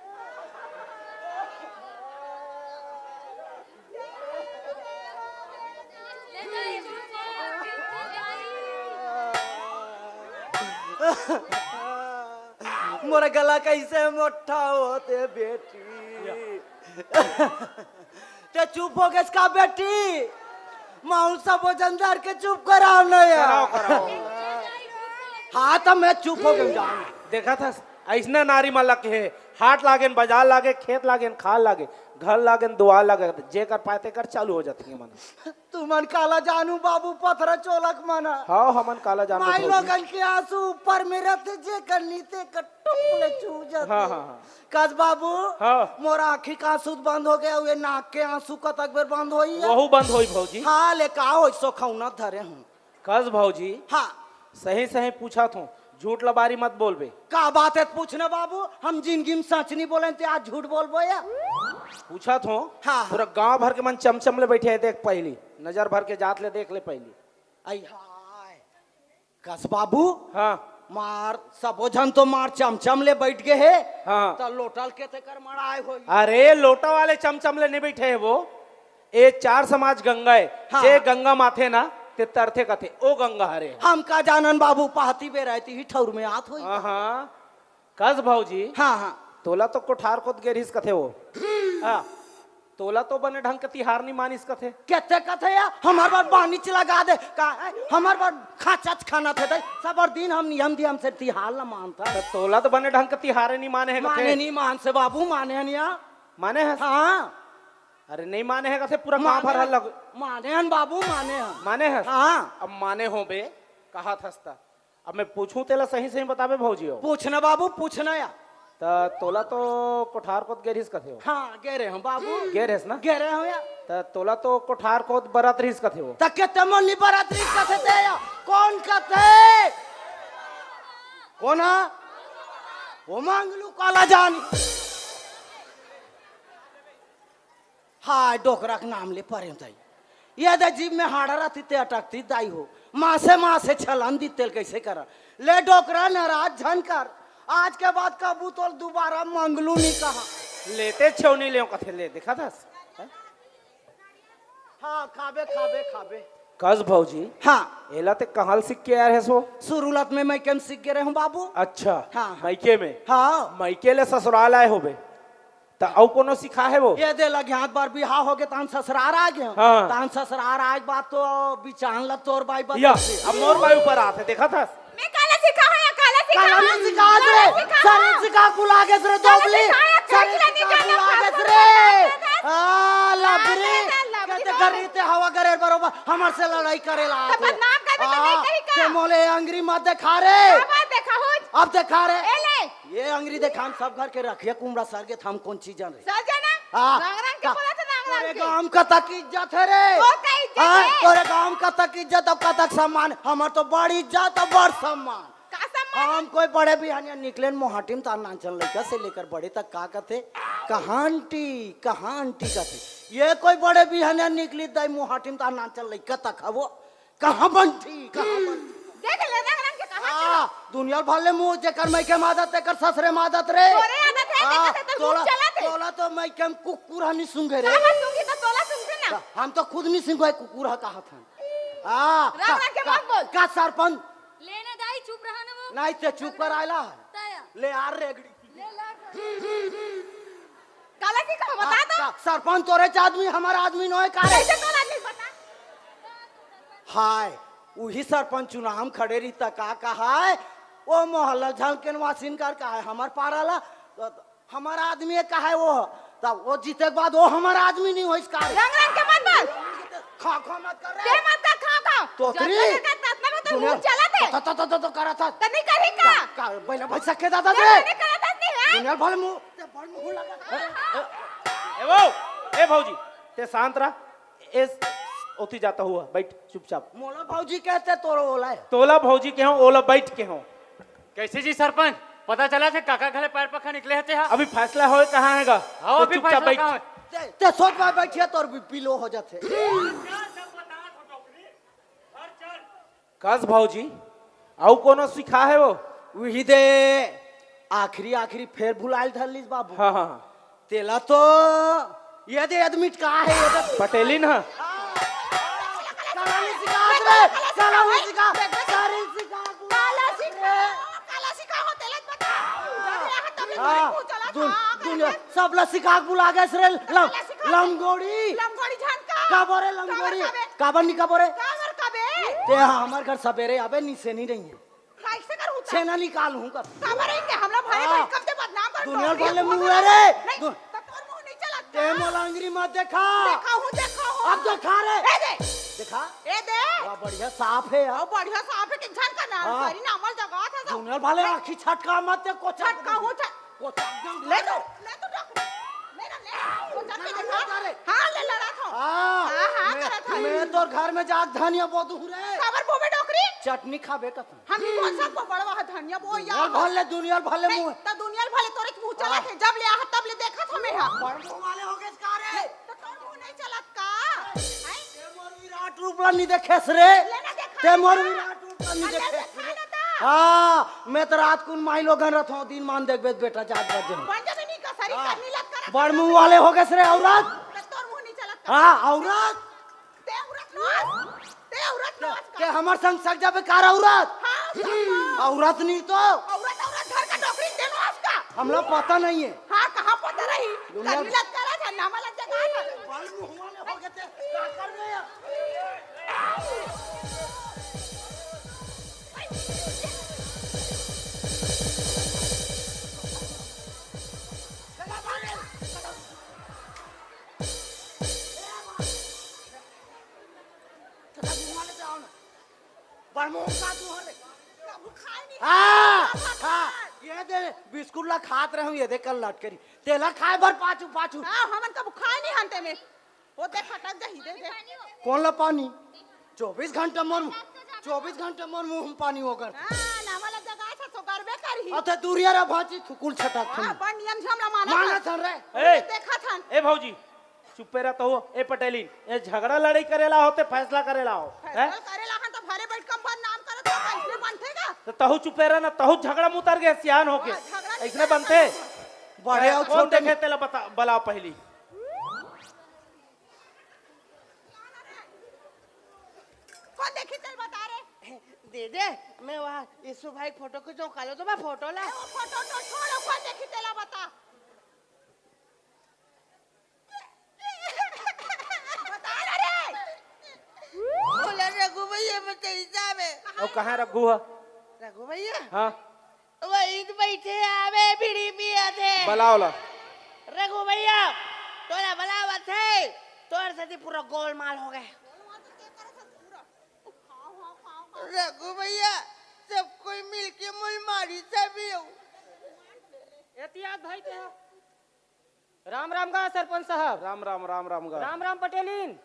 मोर गला कैसे मोटा होते बेटी। ते चुप हो गेस का बेटी? माहू सबो जन धर के चुप कराओ ना यार। कराओ, कराओ। हाँ, तो मैं चुप हो गया जान। देखा था, ऐसने नारी मन लगे हे, हाट लागेन, बाजार लागे, खेत लागेन, खाल लागे, घर लागेन, दुआर लागे, जेकर पाए तेकर चालू हो जाती है मन। तुमन काला जानू बाबू पथरा चोलक मन। हाँ, हमन काला जानू माई भौजी। लोगन के आंसू ऊपर में रहते, जेकर नीचे कर टुक ले छू जाते। हाँ, हाँ, हाँ। कस बाबू, हाँ। मोर आँखी के आंसू बंद हो गया, हुए नाक के आंसू कतक बेर बंद होई है? वहू बंद होई भौजी। हाँ, ले का होई, सोखौना धरे हूँ। कस भौजी, हाँ। सही सही पूछत हूँ, झूठ लबारी मत बोलबे। का बात है पूछना बाबू, हम जिंदगी में सच नहीं बोले ते आज झूठ बोलबो या? पूछत हूँ, हाँ, हाँ। पूरा गांव भर के मन चमचम ले बैठे है, देख पहली नजर भर के जात ले देख ले पहली। आई हाय। कस बाबू, हाँ। मार, सबो झन तो मार चमचम ले बैठ गए हे। हाँ। त लोटा ल के तेकर मड़ाए होई। अरे, लोटा वाले चमचम ले नहीं बैठे हे वो। ए चार समाज गंगा हे। हाँ, जे हाँ। गंगा माथे ना, तरथे कथे, ओ गंगा हरे। हम का जानन बाबू, पहाती बेरा हे, तिही ठउर में आत होही। हाँ, हाँ। कस भौजी। हाँ, हाँ। तोला तो कोठार कोत गे रिहिस कथे वो। हाँ। तोला तो बने ढंग के तिहार नी मानिस कथे। केते कथे या, हमर बर बानीच लगा दे। का हे? हमर बर खाचच खाना थे दे। सब दिन हम नियम धियम से तिहार ल मानथन। त तोला तो बने ढंग के तिहारे नी माने हे कथे। माने नी मानस बाबू, माने हन या। माने हस? हाँ। अरे नहीं माने हे कथे, पूरा गाँव भर हल्ला। माने हन बाबू, माने हन। माने हस? हाँ। अब माने होबे, कहत हस त। अब मैं पूछूं तेला, सही सही बताबे भौजी हो। पूछना बाबू, पूछना या। त तोला तो कोठार कोत गे रिहिस कथे हो। हाँ, गे रहेंव बाबू। गे रहेस ना? गे रहेंव या। त तोला तो कोठार कोत बरत रिहिस कथे हो। त केते मन नी बरत रिहिस कथे ते या? कोन कथे? कोन हा? वो मंगलू काला जानी। हाय, डोकरा के नाम ले परेंव तई। ये दे जीभ में हाड़ा रहितिस ते अटकतिस दाई हो। मासे मासे छलन दिस तेला कइसे करंव? ले डोकरा, नाराज झन कर। आज के बाद कभू तोला दुबारा मंगलू नी कहंव। ले ते छेव नी लेंव कथे ले, देखत हस? हाँ, खाबे, खाबे, खाबे। कस भौजी। हाँ। एला ते कहाँ ले सीख के आए हस वो? सुरुलत में मइके म सीख गे रहेंव बाबू। अच्छा। हाँ, हाँ। मइके में? हाँ। मइके ले ससुराल आए होबे। त अउ कोनो सिखाहे वो? ये दे लगिहात बर बिहाव होगे, तहन ससुरार आ गेंव। हाँ। तहन ससुरार आए के बाद तो बिचान ल तोर बाई बता या, दे। अब मोर बाई ऊपर आत हे, देखत हस? मैं काला सिखाहूं या काला सिखाहूं? काला नहीं सिखात रे, काला सिखाहूं? शरीर सिखा के भुला गेस रे, काला दोगली। सिखाहूं या शरीर काला सिखा के भुला गेस रे। आ, लबरी। कहते करी ते हवा गरेर बरोबर, हमर से लड़ाई करे ला आत हे। बदनाम कर दे, नहीं कही का? ते मोला ए अंगरी मत देखा रे। अब देखा हो। अब देखा रे। ए ले। ये अंगरी देखान सब घर के रखिया कुमड़ा सर गे, त हम कोन चीज जान रे? सर जाना? हाँ। रंग रंग के बोला था, रंग रंग के। तोरे गांव कतक इज्जत हे रे? तोर का इज्जत हे? तोरे गांव कतक इज्जत अउ कतक सम्मान? हमर तो बड़ इज्जत अउ बड़ सम्मान। का सम्मान? हम कोई बड़े बिहनिया निकलेन मोहाटी म, त नानचन लइका से लेकर बड़े तक का कथे? कहांटी, कहांटी कथे। ये कोई बड़े बिहनिया निकलिस दाई मोहाटी म, त नानचन लइका तक हवो। कहाँ बनती, कहाँ बनती? देख ले, रंग रंग के कहाँ आ, दुनिया भर ले मुँह जेकर मइके म आदत, तेकर ससुरे म आदत रे। तोरे आदत हे, आ, तेकर से तो तोला, मुँह चलत हे। तोला तो मइके म कुकुर ह नी सूंघे रे। काबर सूंघी त तोला सूंघथे ना। हम तो खुद नी सूंघे, कुकुर ह कहत हन। आ, रंग का, रंग के का, मत बोल। का सरपंच? ले ना दाई, चुप रहा ना वो। नहीं ते चुप कर आयला। तया। ले यार रेगड़ी। ले ला। काला सिखाहूं, बता तो। का, सरपंच तोरेच आदमी, हमर आदमी नोहे का रे? कइसे तोर आदमी, बता। हाय, उही सरपंच चुनाव म खड़े रही त का कहाय? ओ मोहल्ला झन के निवासिन कर कहाय, हमर पारा ला, हमर आदमी हे कहाय वो, त वो जीते के बाद वो हमर आदमी नहीं होइस का रे? रंग रंग के मत बोल। खा खा मत कर रे। ते मत कर, खा खा। तोतरी। जब तक करत ना, तो दुनिया मुँह चलत हे। त, त, त, त, त करत हस। त नहीं करही का? का, का, पहले भाई सके दादा ते दे। नहीं करत हस, नहीं है। दुनिया भर मुँह, ते भर मुँह लगा। ए वो, ए भौजी, ते शांत रह। ए, ओती जाता हुआ, बैठ चुपचाप। मोला भौजी कहते, तोला ओला हे। तोला भौजी केहेंव, ओला बैठ केहेंव। कइसे जी सरपंच, पता चलथे काका घरे पैर पखा निकले हते हा? अभी फैसला होय कहाँ हे गा? हाँ, तो अभी चुपचाप फैसला बैठ। कहाँ होय? ते, ते सोच में बैठिया, तोर बीपी लो हो जाथे। कस भौजी, अउ कोनो सिखाहे वो? उही दे, आखिरी, आखिरी फेर भुलायल धर लिस बाबू। हाँ, हाँ, हाँ। तेला तो ये दे admit का हे, ये दे। पटेलिन ह। काला नहीं सिखा रे, काला नहीं सिखा, सारी सिखा। काला सिखा, काला सिखा हो, तेला बता। जब यहाँ तब ले हाँ, तोरे मुँह चला दुन-, था, दुनिया, काला सब ला सिखा के भुला गेस रे, लम-, काला सिखा। लमगोड़ी। लमगोड़ी जान का? का बोरे लमगोड़ी? काबर काबे? काबर नहीं का बोरे? काबर काबे? ते हाँ, हमर घर सबेरे आबे, निसेनी नहीं हे। कइसे करहूँ त? छेना निकालहूँ का? काबर रहिन के हमला भरे हाँ। भरे कब से बदनाम कर दुनिया टोकरी भर ले मुँह रे। नहीं, दु- त तोर मुँह नहीं चलत ते ना। मोला अंगरी मत देखा। देखा हूँ, देखा हूँ। अब देखा रे। ए दे। देखा? ए दे। वाह, बढ़िया साफ हे यार। ओ, बढ़िया साफ हे कि झन का नाम हाँ। करी ना, अमल जगह था सब। दुनिया भले आँखी छटका मत ते कोचा छटका हूँ, छट- कोचा एकदम ले तो, ले तो डॉक्टर। ले ना, ले। कोचा के देखा। हाँ, ले लड़ा था। हाँ। हाँ, हाँ, मैं, करत हस। मैं तोर घर में जाके धनिया बोदहूँ रे। काबर बोबे डोकरी? चटनी खाबे कथन। हम ही कौन सा को बड़वा है धनिया बो या दुनिया भर ले, दुनिया भर ले नहीं, मुँह। त दुनिया भर ले तोरे मुँह चला हाँ। के जब ले आहा तब ले देखा था मैं हा। बड़ मुँह वाले हो गए का रे? त तोर मुँह नहीं चलत का? हैं? ते मोर विराट रूप ला नहीं देखेस रे। ले ना देखा ते मोर ना। विराट रूप ला नहीं अल्लाह देखेस देखा रे। ना ता। हाँ, मैं तो रात कुन माई लोगन रहत हूँ, दिन मान देख बेटा जात बजे। बन जबे नहीं का सरी हाँ। करनी लत करत बड़ मुँह वाले हो गए रे औरत। त तोर मुँह नहीं चलत का? हाँ, औरत। ते औरत नो, ते औरत ते हमर संग सक जाबे कार औरत? हाँ, औरत नहीं तो। औरत, औरत घर का नौकरी देनो उसका। हमला पता नहीं है। हाँ, कहाँ पता रही? दुनिया कभी लटका रहा था, नामा लग जाता था। बाल मुंह वाले हो गए थे, का कर गया? बरमोसा तू हरे। कभू खाए नहीं हाँ, खाए। हाँ, ये दे बिस्कुट ला खात रहूं, ये दे कल लटकरी। तेला खाए बर पाछू, पाछू। हाँ, हमन कभू खाए नहीं हन ते में। वो दे फटक जाही, दे, दे। कौन ला पानी? चौबीस घंटा मोर, चौबीस घंटा मोर मुंह में पानी होकर। हाँ, नामा ला जगा छ, तो करबे करही। अते दूरिया रे भांची, थुकुल छटक हाँ, थन। बड़ नियम झमला मानत मानत हन। हन रे। ए, देखत हन। ए भौजी, चुप्पे रह तहू। ए पटेलिन, ए झगड़ा लड़ाई करेला हो ते फैसला करेला हो? फैसला हैं? करेला हन तो घरे बैठ के हम बदनाम करत हो, कैसे बनथे का? तो तहू चुप्पे रह ना, तहू झगड़ा में उतर गए सियान होके। हाँ, झगड़ा नहीं ऐसने करत बनथे? हन। बड़े ए, और कौन छोटे देखे में तेला बता, बलाओ पहली। कौन देखी तेल बता रे? दे दे, मैं वहाँ यीशु भाई फोटो खींचो, कालो तो मैं फोटो ला। ए, वो फोटो तो छोड़, कौन देखी तेला बता। बता ना रे। बोला रघु भैया, मैं कैसा में? और कहाँ रघु है? रघु भैया? हाँ। वही तो बैठे आवे, बीड़ी पिया थे। बलाओ ला। रघु भैया, तोला बलावत है। तोर सेती पूरा गोलमाल हो गए। रघु भैया, सब कोई मिलके मुल मारी सभी हो। एहतियात भाई ते हा। राम राम गा सरपंच साहब। राम राम, राम राम गा। राम राम पटेलिन।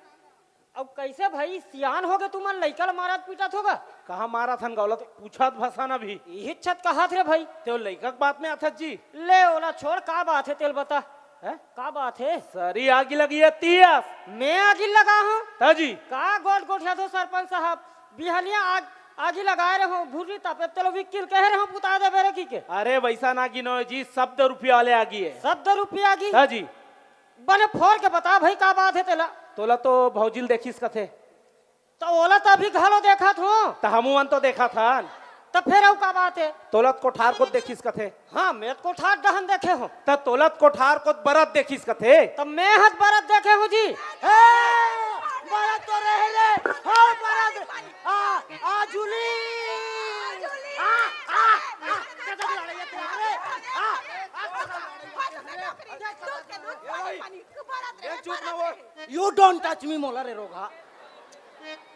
अब कैसे भाई सियान हो गए तुमन, लइका ल मारत पीटत होगा? कहाँ मारत हन गा, ओला तो पूछत भसन अभी। यही छत कहात रे भाई। ते ओ लइका के बात में आथस जी। ले ओला छोड़, का बात है तेल बता। हैं? का बात है? सरी आगी लगी है तियस। मैं आगी लगा हूँ? ता जी। का गोठ गोठियाथो सरपंच साहब? बिहनिया आग, आगी लगाए रहो, भुर्री तापे, तेलो वकील कहे रहो, बुता देबे रे की के। अरे वैसा ना आगी नो जी, शब्द रुपया वाले आगी है। शब्द रुपया आगी? ता जी। बने फोर के बता भाई, का बात है तेला? तोला तो भौजिल देखिस कथे। तो ओला तो अभी घलो देखत हो। तो हमू मन तो देखत हन। तो फिर अउ का बात है? तोला तो कोठार कोत देखिस कथे। हाँ, मैं तो कोठार डहन देखे हो। त तोला त कोठार कोत बरत देखिस कथे। त मैं हत बरत देखे हो जी। हे, बरत तो रहे ले। हाँ, बरत। आ, आ, जूली। आ, आ, आ, गजब लड़ाई है तेरा रे। आ, आ, गजब लड़ाई है तेरा रे। ए भाई, ये चुप ना हो। You don't touch me, मोला रे रोगहा।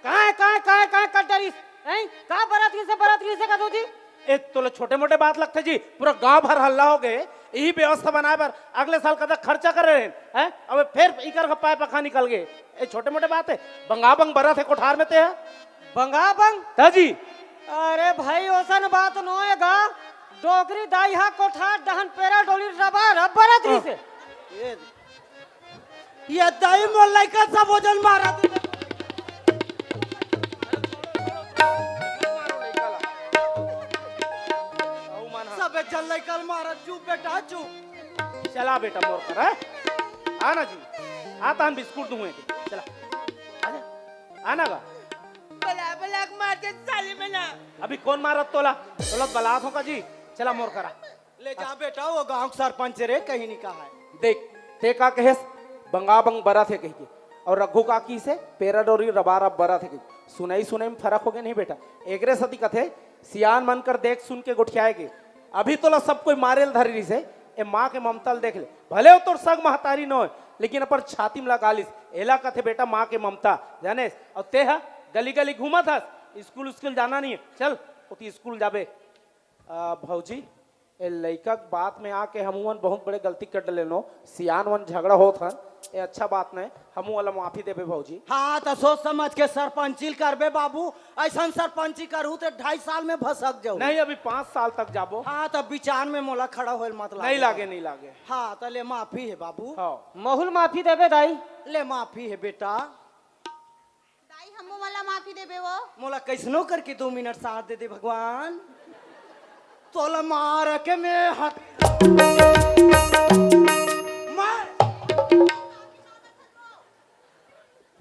काय, काय, काय, काय कर डरिस? हैं? का बरत गिसे, बरत गिसे का दो जी? ए, तोला छोटे मोटे बात लगथे जी, पूरा गांव भर हल्ला हो गए। यही व्यवस्था बनाए बर अगले साल कतक खर्चा करे रहे हैं? अबे फिर इकर का पाए पखा निकल गए। ए, छोटे मोटे बात है, बंगा बंग बरत है कोठार में ते है। बंगा बंग? ता जी। अरे भाई, ओसन बात नो है गा। डोकरी दाई हा कोठार डहन पेरा डोली रबा रब बरत हाँ। गिसे। ये ये दाई मोर लइका सब वजन मारा दे। सबे झन लइका ल मारा, चुप बेटा, चुप। चला बेटा मोर कर, हैं? आना जी, आता हम बिस्कुट दूंगा, चला, आजा, आना गा। बला, बला के मार दे साली में ना। अभी कौन मारत तोला? तोला बलात हो का जी? चला मोर करा। ले जा बेटा, वो गांव के सरपंच रे, कहीं नहीं कहा है। देख, ते का कहेस, बंगा बंग बरत है कहिके, और रघु का किसे पेरा डोरी रबारब बरत है कहिके। सुनई सुनई में फरक हो गया नहीं बेटा। एकरे सती कथे, सियान मन कर देख सुन के गोठियाए के। अभी तोला सब कोई मारे ल धरे रिसे, ए माँ के ममता ल देख ले। भले वो तोर सग महतारी न होय, लेकिन अपन छाती में लगा लिस। एला कथे बेटा माँ के ममता, जानेस? और ते हा गली गली घूमत हस, स्कूल स्कूल जाना नहीं है। चल, ओती स्कूल जाबे। आ, भौजी, ए लइका के बात में आके हमू मन बहुत बड़े गलती कर डलेनो। सियान मन झगड़ा होत हन, ए अच्छा बात नहीं। हमू वाला माफी देबे भौजी। हाँ, त सोच समझ के सरपंची ल करबे बाबू। ऐसन सरपंची करहू त ढाई साल में भसक जाऊ। नहीं, अभी पाँच साल तक जाबो। हाँ, त विचार में मोला खड़ा होए ल मत लागे। नहीं लागे, नहीं लागे। हाँ, त ले माफी है बाबू। हाँ। महू ल माफी देबे दाई। ले माफी है बेटा। दाई, हमू मन ला माफी देबे वो। मोला कैसनो करके दो मिनट साथ दे दे भगवान। तोला मार के मैं हट-, मार।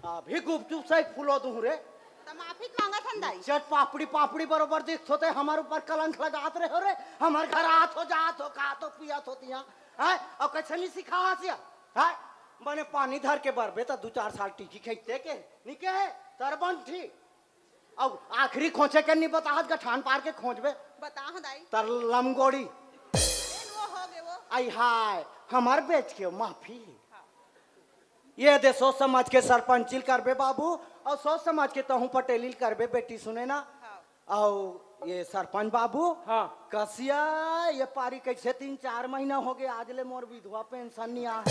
अभी गुपचुप से फुलो दूं रे। त माफी मांगा दाई, जट पापड़ी पापड़ी बरोबर दिखत होते, हमर ऊपर कलंक लगात रहे हो रे। हमर घर आत हो, जात हो, खात हो, पियत हो तिहां, हैं? अउ कइसे नहीं सिखावत या, हैं? बने पानी धर के बरबे त दू चार साल टिकी खइते के, नहीं के हे, तरबंठी। अउ आखिरी खोंचे के नहीं बताहत, गठान पार के खोंचबे। बताओ दाई। तर लमगोड़ी। वो हो गए वो। आई हाय, हमर बेच के माफी। ये दे सोच समझ के सरपंचिल करबे बाबू, अउ सोच समझ के तहूं पटेलिल करबे बेटी, सुने ना। हाँ। अउ ये सरपंच बाबू, हाँ। कसिया ये पारी कइसे तीन चार महीना हो गए, आज ले मोर विधवा पेंशन नहीं आए।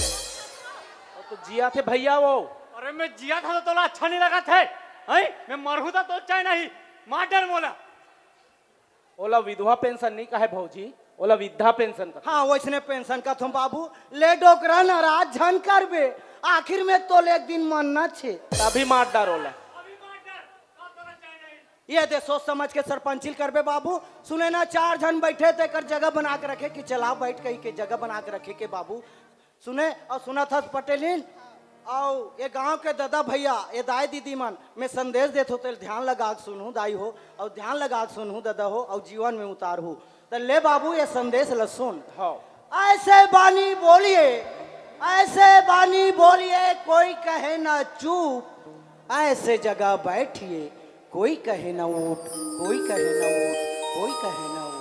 वो तो जिया थे भैया वो। अरे मैं जिया था तो तोला अच्छा नहीं लगा थे, हैं? मैं मरहू था तो चाहे नहीं, मार डार मोला। ओला विधवा पेंशन नहीं कहे भौजी, ओला वृद्धा पेंशन कथे। हाँ, वइसने पेंशन कथों बाबू। ले डोकरा, नाराज झन करबे, आखिर में तोले एक दिन मरना छे। तभी मार डार ओला। ये दे सोच समझ के सरपंचिल करबे बाबू। सुने ना, चार झन बैठे तेकर जगह बना के रखे कि चला बैठ कही के जगह बना के रखे के बाबू। सुने अउ सुनत हस पटेलिन, अउ ये गांव के ददा भैया, ये दाई दीदी मन, मैं संदेश देत हो, तेल ध्यान लगा के सुनहू दाई हो, अउ ध्यान लगा के सुनहू ददा हो, अउ जीवन में उतारहू। त ले बाबू, ये संदेश ल सुन। हाँ। ऐसे बानी बोलिए, ऐसे बानी बोलिए, कोई कहे ना चुप, ऐसे जगह बैठिए, कोई कहे ना उठ, कोई कहे ना उठ, कोई कहे ना उठ।